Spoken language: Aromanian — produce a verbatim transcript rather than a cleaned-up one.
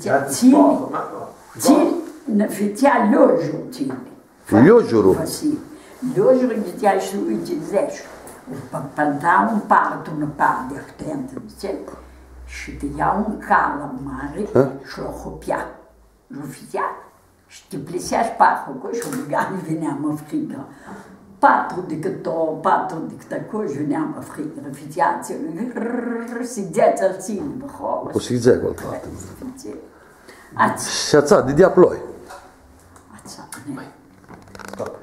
fãtsea, tsini, tsini, nã fãtsea liojuru, tsini. Liojuru? Vasili. Liojuru dzãtsea shi lui Gilescu. Pa, pa, da un patu, unã padi, ahtentã, dzãtsi, shi tãlja un calu mari shi lu hupea. Lu fãtsea. Shi ti plisea shi pahlu aclo shi obligami, vinea mãfrigã. Patru di cãt o, patru di cãt aclo shi vinea mãfrigã. Fãtsea atsel, grrrr, sidzea atsel tsini, bã, holo. O sidzea cu al patru. Fãtsea. Ats-. Shi atsa, di dia ploi. Atsa, ne.